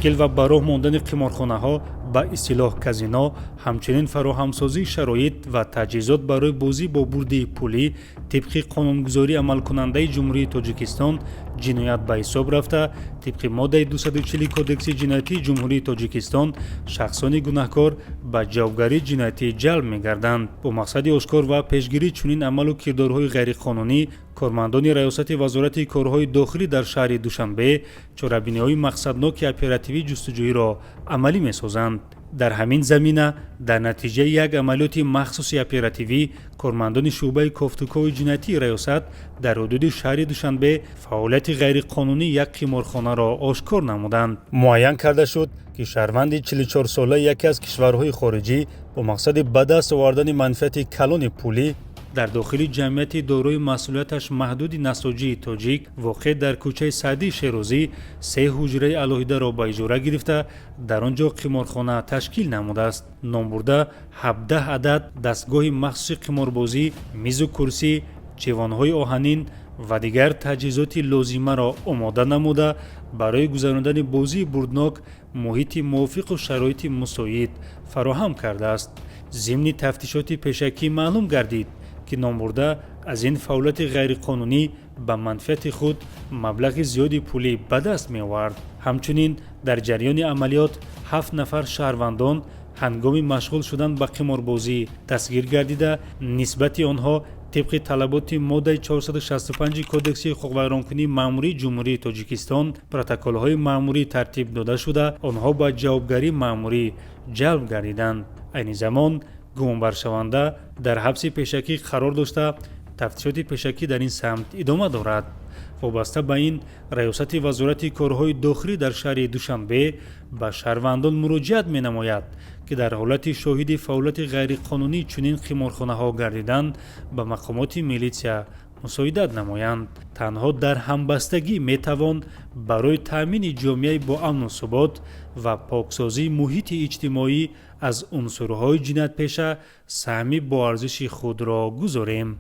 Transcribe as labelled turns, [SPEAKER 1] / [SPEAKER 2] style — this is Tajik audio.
[SPEAKER 1] Ташкил ва ба роҳ мондани қиморхонаҳо, ба истилоҳ казино, ҳамчунин фароҳамсозии шароит ва таҷҳизот барои бозӣ бо бурди пулӣ тибқи қонунгузории амалкунандаи Ҷумҳурии Тоҷикистон ҷиноят ба ҳисоб рафта, тибқи моддаи 240 Кодекси ҷиноятии Ҷумҳурии Тоҷикистон шахсони гунаҳкор ба ҷавобгарии ҷиноятӣ ҷалб мегарданд. Бо мақсади ошкор ва пешгирии чунин амалу кирдорҳои ғайриқонунӣ кормандони Раёсати Вазорати корҳои дохилӣ дар шаҳри Душанбе чорабиниҳои мақсадноки оперативӣ ҷустуҷӯиро амалӣ месозанд. Дар ҳамин замина, дар натиҷаи як амалиёти махсуси оперативӣ кормандони шӯъбаи кофтукови ҷиноятии раёсат дар ҳудуди шаҳри Душанбе фаъолияти ғайриқонунии як қиморхонаро ошкор намуданд. Муайян карда шуд, ки шаҳрванди 44-солаи яке аз кишварҳои хориҷӣ бо мақсади ба даст овардани манфиати калони пулӣ дар дохили ҷамъияти дорои масъулияташ маҳдуди «Насоҷии тоҷик», воқеъ дар кӯчаи Саъдии Шерозӣ, се ҳуҷраи алоҳидаро ба иҷора гирифта, дар он ҷо қиморхона ташкил намудааст. Номбурда 17 адад дастгоҳи махсуси қиморбозӣ, мизу курсӣ, чевонҳои оҳанин ва дигар таҷҳизоти лозимаро омода намуда, барои гузарондани бозии бурднок муҳити мувофиқу шароити мусоид фароҳам кардааст. Зимни тафтишоти пешакӣ маълум гардид, ки номбурда аз ин фаъолияти ғайриқонунӣ ба манфиати худ маблағи зиёди пулӣ ба даст меовард. Ҳамчунин, дар ҷараёни амалиёт ҳафт нафар шаҳрвандон ҳангоми машғул шудан ба қиморбозӣ дастгир гардида, нисбати онҳо тибқи талаботи моддаи 465 Кодекси ҳуқуқвайронкунии маъмурии Ҷумҳурии Тоҷикистон протоколҳои маъмурӣ тартиб дода шуда, онҳо ба ҷавобгарии маъмурӣ ҷалб гардиданд. Айни замон гумонбаршаванда дар ҳабси пешакӣ қарор дошта, тафтишоти пешакӣ дар ин самт идома дорад. Вобаста ба ин, Раёсати Вазорати корҳои дохилӣ дар шаҳри Душанбе ба шаҳрвандон муроҷиат менамояд, ки дар ҳолати шоҳиди фаъолияти ғайриқонунии чунин қиморхонаҳо гардидан ба мақомоти милитсия мусоидат намоянд. Танҳо дар ҳамбастагӣ метавон барои таъмини ҷомеаи боамну субот ва поксозии муҳити иҷтимоӣ аз унсурҳои ҷиноятпеша саҳми боарзиши худро гузорем.